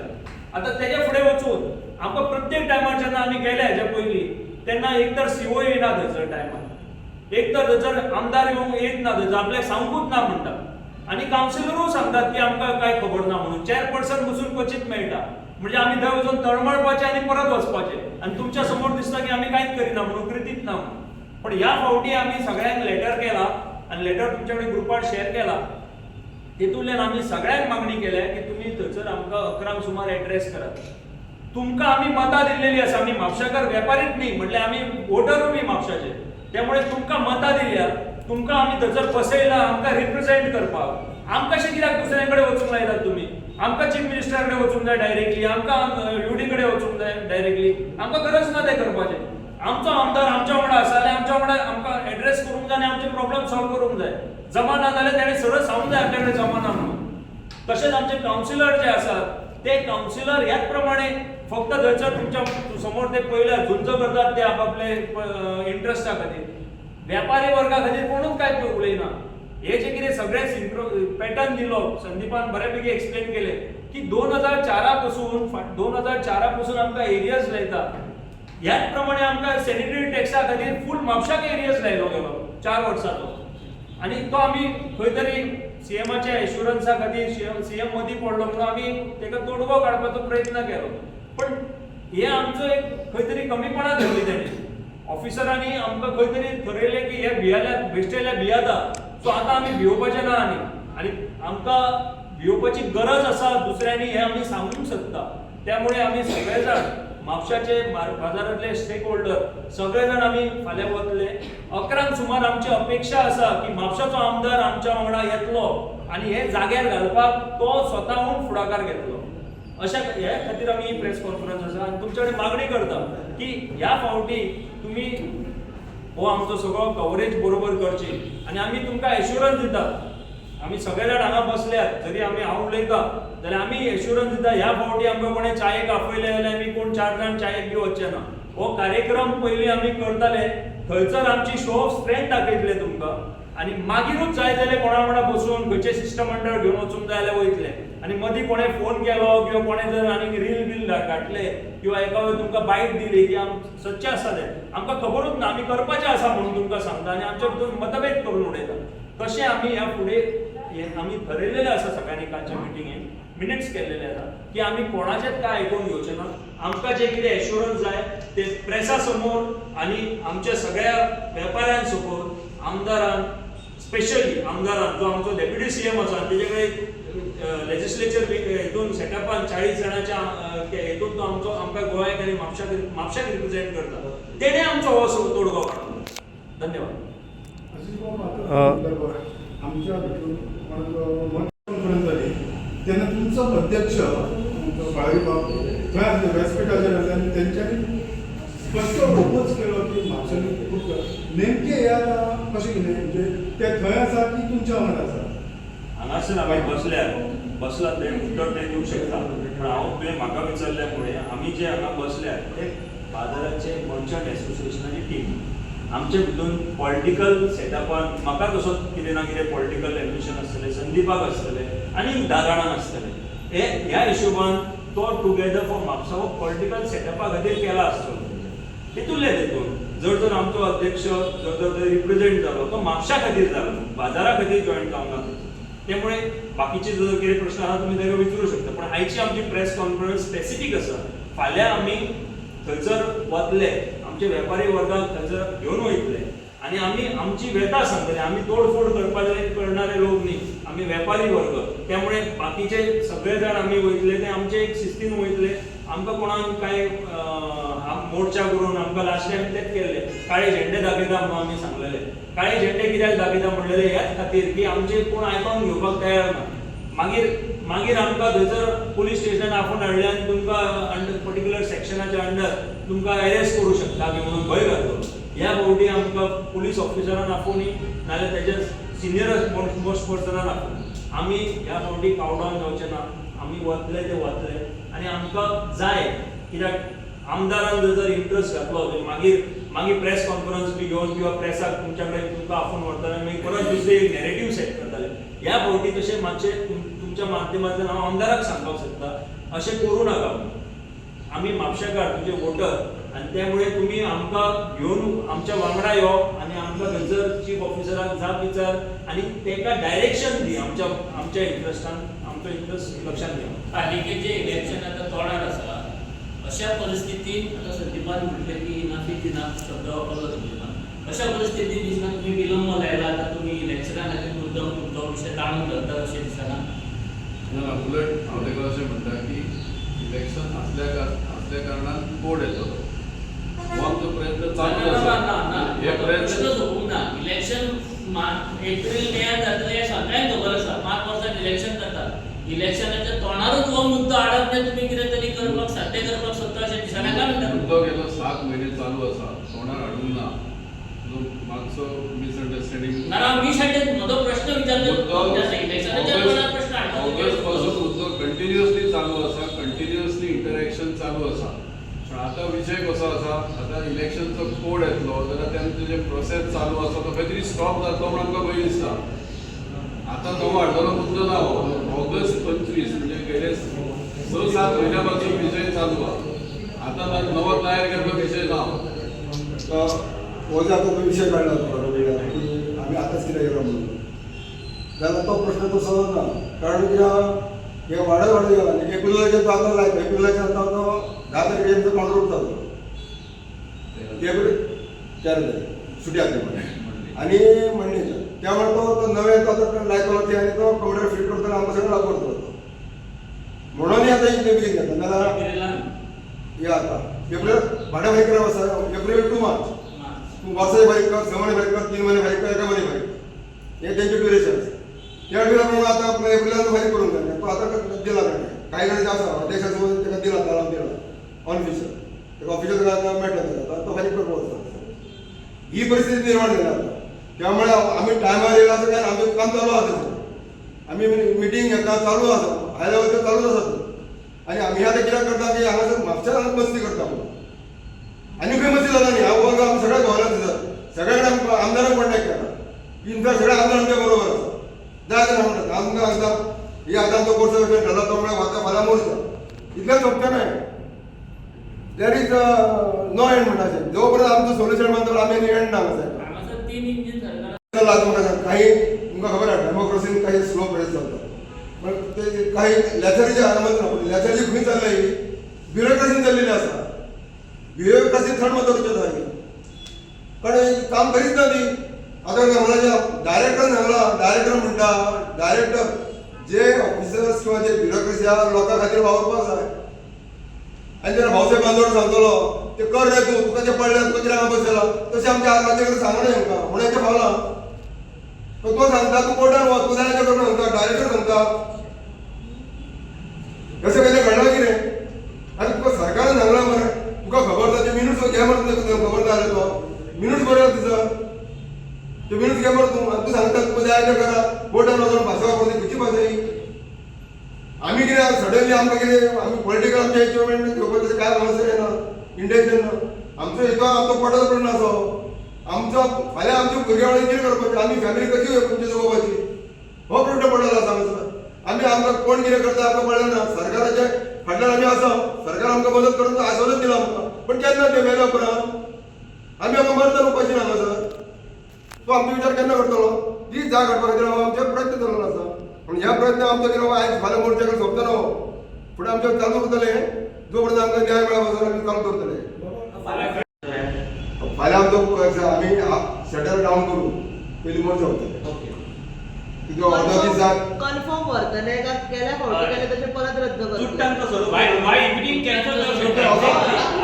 आतां तेज्या फुडें वचून आमकां प्रत्येक टायमार जेन्ना आमी गेले हेज्या पयलीं, तेन्ना एक तर सीओ येना थंयसर टायमार, एक तर थंयसर आमदार येवंक येत ना थंयसर, आपल्याक सांगूच ना म्हणटा आनी कावन्सिलरूय सांगतात की आमकां कांय खबर ना म्हणून. चेअरपर्सन बसून क्वचीत मेळटा. म्हणजे आमी थंय वचून तळमळपाचें आनी परत वचपाचें आनी तुमच्या समोर दिसता की आमी कांयच करिना म्हणून, कृतीत ना म्हणून. पण ह्या फावटी आमी सगळ्यांक लेटर केला आनी लेटर तुमच्या कडेन ग्रुपार शेअर केला. तितूंतल्यान आमी सगळ्यांक मागणी केल्या की तुमी थंयसर आमकां 11क सुमार एड्रेस करात. तुमकां आमी मतां दिल्लेली आसा. आमी म्हापशाकर वेपारीच न्ही, म्हणल्यार आमी वोटरूय बी म्हापशाचे. त्यामुळे तुमकां मतां दिल्या, तुमकां आमी थंयसर बसयला आमकां रिप्रेझेंट करपाक. आमकां अशें कित्याक दुसऱ्यां कडेन वचूंक लायतात तुमी? आमकां चीफ मिनिस्टरा कडेन वचूंक जाय डायरेक्टली, आमकां युडी कडेन वचूंक जाय डायरेक्टली? आमकां गरज ना तें करपाचें. आमचो आमदार आमच्या वांगडा आसा जाल्यार आमच्या वांगडा आमकां एड्रेस करूंक जाय आनी आमचे प्रॉब्लम सॉल्व करूंक जाय. जमा ना जाल्यार ताणें सरळ सांगूंक जाय आपल्या कडेन जमा ना म्हणून. तशेंच आमचे कावन्सिलर जे आसात, ते कावन्सिलर ह्याच प्रमाणे फक्त थंयसर तुमच्या समोर ते पयले झुंज करतात ते आपापले इंट्रस्टा खातीर. व्यापारी वर्गा खातीर कोणूच कांय उलयना. हे जे कितें सगळे सिंक्रो पॅटर्न दिलो संदीपान, बऱ्यापैकी एक्सप्लेन केले की 2004 पसून आमकां एरियर्स लायता. ह्याच प्रमाणे आमकां सॅनिटरी टॅक्सा खातीर फूल म्हापशाक एरियर्स लायलो गेलो 4 वर्साचो आनी तो आमी खंय तरी सीएमाच्या एश्युरन्सा खातीर, सीएम मदीं पडलो म्हणून आमी ताका तोडगो काडपाचो प्रयत्न केलो. पण हे आमचो एक खंय तरी कमीपणा धरली तेणी. ऑफिसरांनी आमकां खंय तरी थरयलें की हे भियेल्या, बेश्टेले भियेता, सो आतां आमी भियोवपाचें ना. आनी आनी आमकां भियोवपाची गरज आसा दुसऱ्यांनी हें आमी सांगूंक शकता. त्यामुळे आमी सगळे जाण म्हापशाचे बाजारांतले स्टेक होल्डर सगळे जाण आमी फाल्यां वतले 11क सुमार. आमची अपेक्षा आसा की म्हापशाचो आमदार आमच्या वांगडा येतलो आनी हे जाग्यार घालपाक तो स्वताहून फुडाकार घेतलो. अशा हे खातीर आमी ही प्रेस कॉन्फरन्स आसा आनी तुमचे कडेन मागणी करता की ह्या फावटी तुमी हो आमचो सगळो कवरेज बरोबर करची आनी आमी तुमकां एश्युरन्स दितात. आमी सगळे जाण हांगा बसल्यात जरी आमी हांव उलयता जाल्यार आमी एश्युरन्स दिता ह्या फावटी आमकां कोणें चायेक आपयलें जाल्यार आमी कोण चार जाण चायेक बी वचचे ना. हो कार्यक्रम पयलीं आमी करताले, थंयसर आमची शो ऑफ स्ट्रेंथ दाखयतले तुमकां आनी मागीरूच जाय जाल्यार कोणा वांगडा बसून खंयचे सिस्टम अंडर घेवन वचूंक जाय जाल्यार वयतले. आनी मदीं कोणें फोन केलो किंवा कोणें जर आनीक रील बील घातले किंवा एका वेळार तुमकां बायट दिली की आम सच्चें आसा तें, आमकां खबरूच ना, आमी करपाचें आसा म्हणून तुमकां सांगता आनी आमच्या भितर मतभेद करून उडयता. तशें आमी ह्या फुडें हें आमी ठरयलेलें आसा सगळ्यांनी कालच्या मिटिंगेन मिनिट्स केल्लेले आसा की आमी कोणाचेंच कांय आयकून घेवचें ना. आमकां जें कितें एश्युरन्स जाय ते प्रेसा समोर आनी आमच्या सगळ्या वेपाऱ्यां समोर, आमदारान, स्पेशली आमदारान जो आमचो डेप्युटी सीएम आसा तेजे कडेन लेजिस्लेचर हेतून सेटअपान 40 जाणांच्या हेतून तो आमचो आमकां गोंयाक आनी म्हापशाक रिप्रेझेंट करता, तेणें आमचो हो तोडगो काडलो. धन्यवाद. आमच्या भितून कोणाचो मन कॉन्फरन्स जाली तेन्ना तुमचो अध्यक्ष आमचो बाळी बाब थंय आसले, व्यासपिठाचेर आसले आनी तेंच्यांनी स्पश्ट ओपोज केलो की म्हापशांनी खूब नेमके हे आतां कशें कितें म्हणजे ते थंय आसा की तुमच्या वांगडा आसा? हांगासर आमी बसल्यात बसला ते उत्तर ते दिवंक शकता, पूण हांव तुवें म्हाका विचारल्या मुळे आमी जे हांगा बसल्यात ते बाजाराचे मर्चंट एसोसिएशनाची टीम. आमचे भितून पॉलिटिकल सेटअपान म्हाका तसोच कितें ना कितें पॉलिटिकल एम्बिशन आसतलें, संदीपाक आसतलें आनी 10 जाणांक आसतलें. हे ह्या हिशोबान तो टुगेदर फॉर म्हापसा हो पॉलिटिकल सेटअपा खातीर केला आसतलो. तितूंतले तितून जर तर आमचो अध्यक्ष जर तर रिप्रेझेंट जालो तो म्हापशा खातीर जालो, बाजारा खातीर जॉयन जावंक ना. त्यामुळे बाकीचे जर कितें प्रश्न आसा तुमी ताका विचारूं शकता, पूण आयची आमची प्रेस कॉन्फरन्स स्पेसिफीक आसा. फाल्यां आमी थंयसर वतले, आमचे वेपारी वर्गाक थंयसर घेवन वयतले आनी आमी आमची व्यथा सांगतले. आमी तोडफोड करपाचे करणारे लोक न्ही, आमी वेपारी वर्ग. त्यामुळे बाकीचे सगळे जाण आमी वयतले ते आमचे एक शिस्तीन वयतले. आमकां कोणाक कांय मोर्चा करून आमकां लास्ट टायम तेच केल्ले, काळे झेंडे दाखयता म्हणून आमी सांगलेले. काळे झेंडे कित्याक दाखयता म्हणलेले ह्याच खातीर की आमचे कोण आयकोन घेवपाक तयार ना. मागीर मागीर आमकां थंयसर पुलीस स्टेशनान आपोवन हाडले आनी तुमकां अंडर पर्टिक्युलर सेक्शनाच्या अंडर तुमकां अरेस्ट करूं शकता बी म्हणून भंय घातलो. ह्या फावटी आमकां पुलीस ऑफिसरान आपोवनी नाजाल्यार तेच्या सिनियर मोस्ट पर्सनान आपोवनी. आमी ह्या फावटी कावडावन जावचे ना, आमी वतले ते वतले आनी आमकां जाय कित्याक आमदारान जर इंट्रस्ट घातलो मागीर मागीर प्रेस कॉन्फरन्स बी घेवन किंवा प्रेसाक तुमच्या कडेन तुमकां आपोवन व्हरताले, मागीर परत दुसरे एक नॅरेटीव सेट करताले. ह्या फावटी तशें मातशें तुमच्या माध्यमांतल्यान हांव आमदाराक सांगपाक सोदता, अशें करूं नाका. आमी म्हापशेकार तुजे वोटर आनी त्यामुळे तुमी आमकां घेवन आमच्या वांगडा यो आनी आमकां थंयसर चीफ ऑफिसराक जाप विचार आनी तेका डायरेक्शन दी आमच्या आमच्या इंट्रस्टान, आमचो इंट्रस्ट लक्षांत घे. पालिकेचे इलेक्शन आतां तोंडार आसा, अशा परिस्थितीत आतां संदीपान म्हटलें की इनाफ is enough शब्द वापरलो संदीपान. अशा परिस्थितीत दिसना तुमी विलंब लायला, आतां तुमी इलेक्शना खातीर मुद्दम तुमचो विशय ताणून धरतात अशें दिसना? ना, उलट हांव ताका अशें म्हणटा की इलेक्शन आसल्या कारणान कोड येतलो, हो आमचो प्रयत्न चालू ना आसा. ना ना, हे प्रश्न प्रयत्न सोंपूंक ना. इलेक्शन एप्रील मेयान जातलें हें सगळ्यांक खबर आसा. 5 वर्सां इलेक्शन जाता, इलेक्शनाच्या तोंडारूच हो मुद्दो हाडप म्हणजे तुमी कितें तरी करपाक साध्य करपाक सोदता अशें दिसना काय म्हणटा? मुद्दो गेलो 7 म्हयने चालू आसा, तोंडार हाडूंक ना. तुजो मातसो मिसअंडरस्टँडींग. ना ना, मिसअंडरस्टँडिंग म्हजो प्रश्न विचारता, इलेक्शनाच्या तोंडार प्रश्न हाडपाचो. ऑगस्ट पासून मुद्दो कंटिन्युअसली चालू आसा, कंटिन्युअसली इंटरॅक्शन चालू आसा. पण आतां विशय कसो आसा, आतां इलेक्शनचो कोड येतलो जाल्यार तेंचो जे प्रोसेस चालू आसा तो खंय तरी स्टॉप जातलो म्हूण आमकां भंय दिसता. आतां नवो हाडलेलो मुद्दो ना हो. ऑगस्ट 25 म्हणजे गेले 6-7 म्हयन्या पासून विशय चालू आसा, आतां नवो तयार केल्लो विशय ना हो. हो जो आतां तो विशय काडला तुका की आमी आतांच कितें केलां म्हणून, जाल्यार तो प्रश्न तसो ना. कारण कित्याक हे वाडत वाडत गेला आनी एप्रिलाचेर तो आतां लायता, एप्रिलाचेर आतां तो 10 तारखेर तो काउंटर उरता तो एप्रील 4 तारीख सुटी आसली म्हणून आनी मंडेच्या, त्यामुळे तो तो नवे तो आतां लायतलो ते आनी तो कंप्युटर फिट करतलो, आमकां सगळें लागू करतलो तो, म्हणून आतां इतले बेगीन घेता. नाजाल्यार एप्रिलान हे आतां एप्रिल भाडें फारीक करप आसा, एप्रील टू मार्च तूं वर्साचे फारीक कर, 6 म्हयने फारीक कर, 3 म्हयने फारीक कर, 1 म्हयने फारीक कर, हे तेंचे ड्युरेशन आसा. त्या ड्युरेशन आतां एप्रिलान फारीक करूंक जाय, तो आतां दिला ताणें. कांय जाणांचे आसा अध्यक्षा समज ताका दिला, ताळान दिला ऑनऑफिशियल, ताका ऑफिशियल ताका आतां मेळटा ताका, आतां तो फारीक करपाक वचता. ही परिस्थिती निर्माण जाल्या आतां. त्यामुळे आमी टायमार येयला असं काय, आमचें काम चालू आसा तशें. आमी मिटींग घेता, चालू आसा, हाय लेवल चालूच आसा. आनी आमी आतां कित्याक करता की हांगासर म्हापश्यान हांगा मस्ती करता म्हणून आनी खंय मस्ती जाता न्ही. हांव वर्ग आमी सगळ्या गोवान दितात, सगळ्या कडेन आमकां आमदारांक कॉन्टॅक्ट केला. इनफॅक्ट सगळे आमदार आमच्या बरोबर आसा. जाय जाल्यार म्हणटात आमकां सांगता, ही आतां आमचो कोर्स ठरला, तो म्हळ्यार आतां फाल्यां मोर्चा. इतलें सोंपचें न्हय. There is no end म्हणटा अशें. जो पर्यंत आमचो सोल्युशन मारता, आमी आनी एंड ना हांगासर. हांगासर तीन इंजीन सरकार चल्ला तुमकां सांग, काही तुमकां खबर आहा, डेमोक्रेसीन काही स्लो प्रोसेस चलता, पण ते काही लॅथर्जी हांगा ना, पण लॅथर्जी खंय चल्ल्या? ही ब्युरोक्रेसीन चल्लेली आसा. ब्युरोक्रेसी थंड मत आसा ही, कारण काम करीच ना ती. आतां डायरेक्टर सांगला, डायरेक्टर म्हणटा, डायरेक्टर जे ऑफिसर्स किंवा जे ब्युरोक्रेसी आहा, लोकां खातीर वावुरपाक जाय. आनी जेन्ना भाऊसाहेब बांदोड सांगतलो, ते कर रे तूं, तुका तें पडलें, तुका कित्याक हांगा बसयला, तशें आमच्या राज्य कडेन सांगना हेंकां म्हणून हेंचें फावलां. तो सांगता, तूं कोर्टान वच, तूं जाय तें कर सांगता, डायरेक्टर सांगता. अशें कितें घडलां कितें? आनी तुका सरकारान सांगलां मरे, तुका खबर ना ते मिनुट्स घे मरे, तुका खबर ना जाल्यार तो मिनुट्स बरयला तिचो, ते मिनुट्स घे मरे तूं. आनी तूं सांगता तुका जाय तें करा, कोर्टान वचून भाशा वापरता. खंयची भाशा ही? आमी कितें सडनली आमकां कितें आमी पॉलिटिकल आमचे एचिवमेंट घेवपाक तशें कांय हांगासर येना, इंटेन्शन ना आमचो. हेतू आमचो पोटाचो प्रश्न आसा आमचो. फाल्यां आमच्या भुरग्या वांगडा कितें करपाचें, आमी फॅमिली कशी तुमची जगोवपाची, हो प्रश्न पडलेलो आसा हांगासर. आमी आमकां कोण कितें करता आमकां पडलें ना. सरकाराचे फाटल्यान आमी आसा. सरकार आमकां मदत करून आश्वासन दिलां आमकां, पण केन्ना तें? मेल्या उपरांत. आमी हांगा मरता उपाशी हांगासर. तो आमचो विचार केन्ना करतलो? ती जाग हाडपा खातीर हांव आमचे प्रयत्न चल्लो आसा. पूण ह्या प्रयत्न आमचो कितें, आयज फाल्यां मोर्चा करून सोंपता ना हो. फुडें आमचें चालू उरतलें. जो पर्यंत आमकां न्याय मेळना वचून आमी चालू दवरतले. फाल्यां आमचो आमी शटर डावन करू, पयलीं मोर्चा वतले. कितें अर्दो दीस जात. कन्फर्म व्हरतले का गेल्या फावटी केले तशें परत रद्द करतले? बाय इव्हिनिंग कॅन्सल असो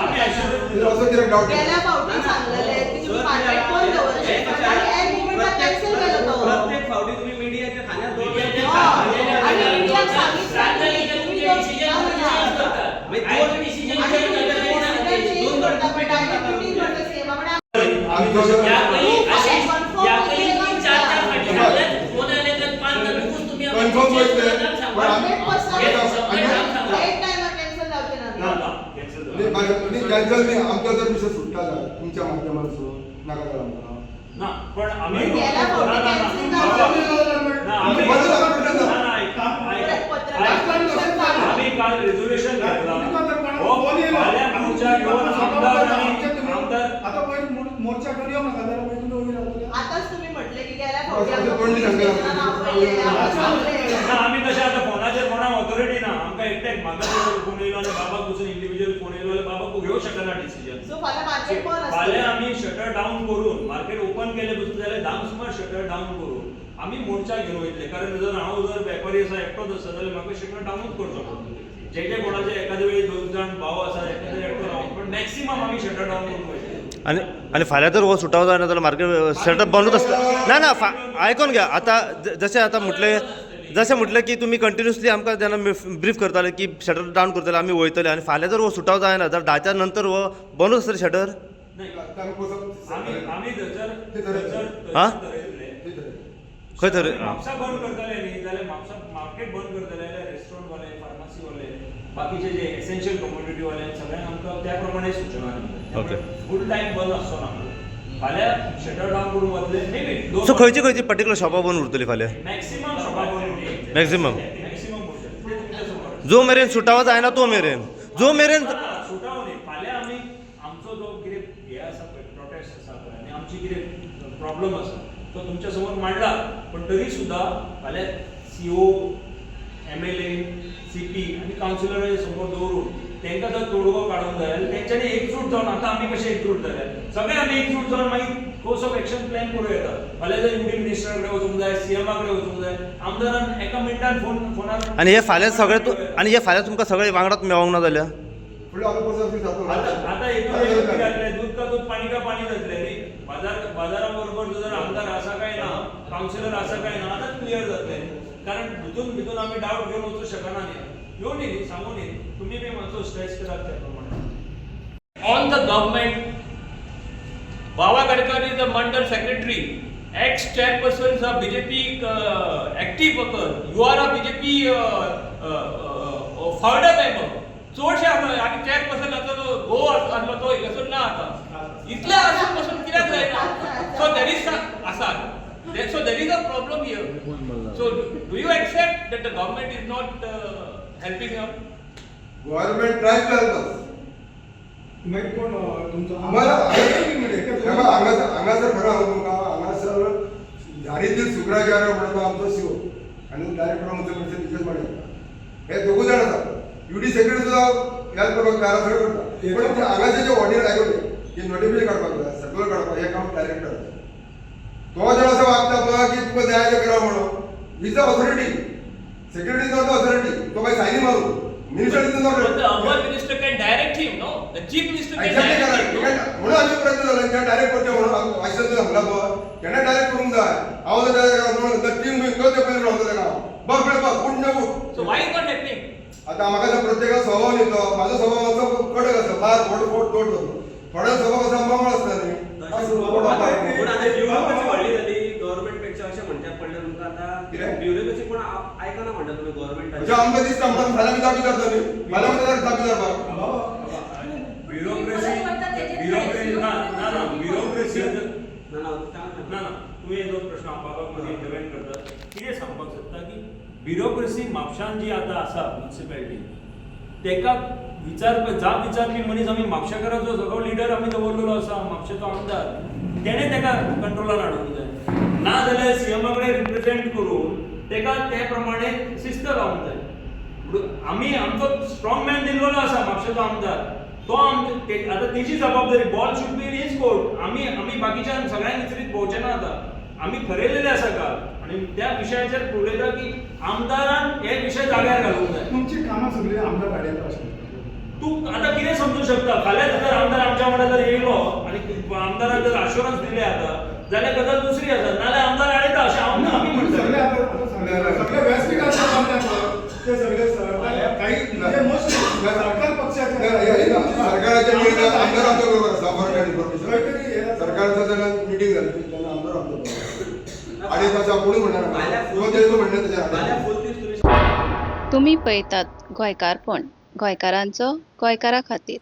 आमी assurance दिता. असो कित्याक डावट? गेल्या फावटी सांगलेले की तुम्ही मार्केट बंद दवरले आणि एन मुमेंटाक कॅन्सल केलो तो. प्रत्येक फावटी तुम्ही मीडियाच्या खांद्यार मीडियाच्या हय. आणि मीडियाक सांगितलं तुम्ही डिसिजन आणि तुम्ही प्रेसिडेंट चेंज करता, पण डायरेक्ट मिटींग करता सीएमा कडेन. आमी तसो या पयलीं अशें, या पयलीं तुमी चार चार फावटी सांगलें, फोन आले तर पांच जातकूच तुमी आमकां Confirm वयतले. सांगपाक. 100%. हे सगळें काम सांगा. एक टायमार कॅन्सल जावचें ना. ना, ना, cancel जावना. न्ही, कॅन्सल न्ही. आमचो जर विशय सुट्टा जाल्यार तुमच्या माध्यमांसून नाका जाल्यार आमकां. ना, पण आमी गेल्या फावटी ना, ना, ना. कॅन्सल जावचें. ना, आमी बरें जालें. ना, ना, ऐक, ऐक. पत्रकार परिशद चालू. आमी काल रेझोल्युशन घेतला. हो फाल्यां मोर्चा घेवन आमदार आनी आमदार आता पयर मोर्चा करून येवं नाका जाल्यार मागीर तुमी वयर रावतले. आताच तुम्ही म्हटले की गेल्या फावटी असं कोण सांगता? आपयले, आमकां सांगलें. ना, आमी तशें आतां फोनाचेर कोणाक ऑथॉरिटी ना. आमकां एकट्याक म्हाका जर फोन येयलो आनी बाबाक वचून इंडिव्हिज्युअल फोन येयलो जाल्यार बाबाक घेवंक शकना डिसिजन. सो फाल्यां मार्केट बंद फाल्यां आसतलें. आमी शटर डावन करून मार्केट ओपन केलें पसून जाल्यार धांक सुमार शटर डावन करून आमी मोर्चा घेवन वयतले. कारण जर हांव जर वेपारी आसा, एकटोच आसा जाल्यार म्हाका शटर डावनूच करचो पडटलो. जे जे कोणाचे एखादे वेळी दोन जाण भाव आसा, एखादे एकटो रावन, पण मॅक्सिमम आमी शटर डावन करून वयतले. आनी आनी फाल्यां जर हो सुटाव जायना जाल्यार मार्केट सेटअप बंदूच आसता. ना ना, आयकोन घ्या आतां. जशें आतां म्हटलें, जशें म्हटलें की तुमी कंटिन्युअसली आमकां जेन्ना ब्रीफ करताले की शटर डावन करतले, आमी वयतले, आनी फाल्यां जर हो सुटाव जायना जाल्यार 10च्या नंतर हो बंदूच आसतलें शटर. नाही, आतां आमी कसो आमी आमी थंयसर थंयसर हा? थरयतले. खंय तर? म्हापसा बंद करतले न्ही जाल्यार, म्हापसा मार्केट बंद करतले जाल्यार रेस्टॉरंट वाले, फार्मासी वाले, बाकीचे जे एसेन्शियल कमोडिटी वाले, सगळ्यांक आमकां त्या प्रमाणे सुचना. फूल टायम बंद आसचो ना. फाल्यां शटर डावन करून वतले मे बी. सो खंयची खंयची पर्टिक्युलर शॉपां बंद उरतली फाल्यां? मॅक्सिमम शॉपां बंद उरतली. Maximum. मॅक्सिमम उरतले ते तुमच्या समोर. जो मेरेन सुटावो जायना तो मेरेन, जो मेरेन ना, ना, सुटावो न्ही. फाल्यां आमी आमचो जो कितें हे आसा पळय, प्रोटेस्ट आसा पळय, आनी आमची कितें प्रॉब्लम आसा तो तुमच्या समोर मांडला. पण तरी सुद्दां फाल्यां सीओ, एमएलए, सीपी आनी कावन्सिलराच्या समोर दवरून तांकां जर तोडगो काडूंक जाय जाल्यार तेंच्यांनी एकजूट जावन, आतां आमी कशे एकजूट जाल्या, सगळे आमी एकजूट जावन मागीर कोर्स ऑफ एक्शन प्लॅन करूं येता. फाल्यां जर युडी मिनिस्टरा कडेन वचूंक जाय, सीएमा कडेन वचूंक जाय, आमदारान एका मिनटान फोनार. आनी हे फाल्यां सगळे तूं आनी हे फाल्यां तुमकां सगळे वांगडाच मेळोंक ना जाल्यार? फुडले आतां कसो जातलो. आता आता हितून कितें जातलें? दूद का दूध, पाणी का पाणी जातलें न्ही. बाजारा बरोबर जर आमदार आसा काय ना, कावन्सिलर आसा काय ना, आतां क्लियर जातलें. कारण भितून भितून आमी डावट घेवन वचूंक शकना न्ही. येवं न्ही, सांगू न्ही, तुमी बी मातसो स्ट्रेस करात त्या प्रमाणे. On the government. Baba Gadkari is the Mandal Secretary, ex-chairpersons of BJP active. Active worker, you are a BJP founder member. चडशे आसा आनी चेअरपर्सन आसलो गो आसलो तो हिंगासर ना आतां. इतले आसून पसून कित्याक जायना? सो there is आसा, so there is a problem here. So do you accept that the government is not helping you? Government tries to help us. मागीर कोण तुमचो आम्हाला आमदार? हांगासर हांगासर खरो हांव तुमकां, हांगासर झारीतील शुक्राचार्य म्हणटा तो आमचो शिव आनी डायरेक्टर आमचो म्हणजे निकेश माडे, हे दोगूय जाण आसा. युडी सेक्रेटरी सुद्दां हेल्प करपाक तयार आसा, सगळें करता. पण ते हांगासर जे ऑर्डिनन्स आयकले की नोटिफिकेशन काडपाक जाय, सर्कुलर काडपाक, हें काम डायरेक्टर. तो जर असो वागता पळय की तुका जाय तें करा म्हणून. Is the authority, secretary is not the authority. तो काय सायनी मारू, minister is not. But the our minister can direct him, no? The chief minister can exactly direct him, no? Correct. म्हणून आमी प्रयत्न जालो तेणें डायरेक्ट करचें म्हणून. वायसन सांगला पळय, तेणें डायरेक्ट करूंक जाय. हांव जाल्यार म्हणून टीम तो ते पयलीं रावता ताका, बस पळय बस उठ ना उठ. So why is not happening? आता म्हाका जर प्रत्येकाचो स्वभाव न्ही तो, म्हाजो स्वभाव मातसो कडक आसा, मार फोड फोड तोड जाता. थोड्या स्वभाव आसा मोगळ आसता न्ही. पूण आतां ब्युरोक्रेसी व्हडली जाली गव्हर्मेंट पेक्षा अशें म्हणचें पडलें तुमकां आतां. कितें? ब्युरोक्रेसी कोण आयकना म्हणटा तुमी म्हणजे गव्हर्मेंटाचें. आमकां दिसता म्हणून फाल्यां बी जापी जाता न्ही, फाल्यां बी जापी जावपाक. ब्युरोक्रेसी, ब्युरोक्रेसी ना ना ना, ब्युरोक्रेसी ना ना, सांग ना ना, तुवें जो प्रश्न बाबाक मदीं इंटरवेन करता, कितें सांगपाक सोदता की ब्युरोक्रेसी म्हापशान जी आतां आसा म्युनिसिपेलिटी, तेका विचार जाप विचारपी मनीस आमी म्हापशेकाराचो सगळो लिडर आमी दवरलेलो आसा, म्हापशेचो आमदार, तेणें तेका कंट्रोलान हाडूंक जाय. ना जाल्यार सीएमा कडेन रिप्रेझेंट करून तेका ते प्रमाणे शिस्त लावंक जाय. म्हणून आमी आमचो स्ट्रॉंग मॅन दिल्लो आसा म्हापशेचो आमदार, तो आमचे आतां तेजी जबाबदारी, ball should be in his court. आमी आमी बाकीच्या सगळ्यांक विचरीत भोंवचे ना. आतां आमी ठरयलेले आसा काल आनी त्या विशयाचेर उलयता की आमदारान हे विशय जाग्यार घालूंक जाय. तुमची कामां सगळीं आमदार गाडयेंत आशिल्ली. तूं आतां कितें समजूं शकता, फाल्यां जर आमदार आमच्या वांगडा जर येयलो आनी आमदारान जर आश्योरन्स दिलें आतां जाल्यार गजाल दुसरी आसा, नाल्यार आमदार आडयता अशें हांव आमी सगळे म्हणटा. आतां आतां सगळे सगळे व्यासपीठाचेर जमले पळय, ते सगळे सरकार काही म्हणजे मोस्टली सरकार पक्षाचे. सरकाराच्या निर्णय आमदार आमच्या बरोबर आसा. फॉर इन्फॉर्मेशन, खंय तरी हे सरकारचं जेन्ना मिटींग जाली तेन्ना आमदार आमच्या बरोबर आनी तसं कोणूच म्हणणार तुका तें म्हणणें तेजेर. फाल्यां फूल दीस तुमी तुमी पळयतात गोंयकारपण, गोंयकारांचो गोंयकारा खातीर.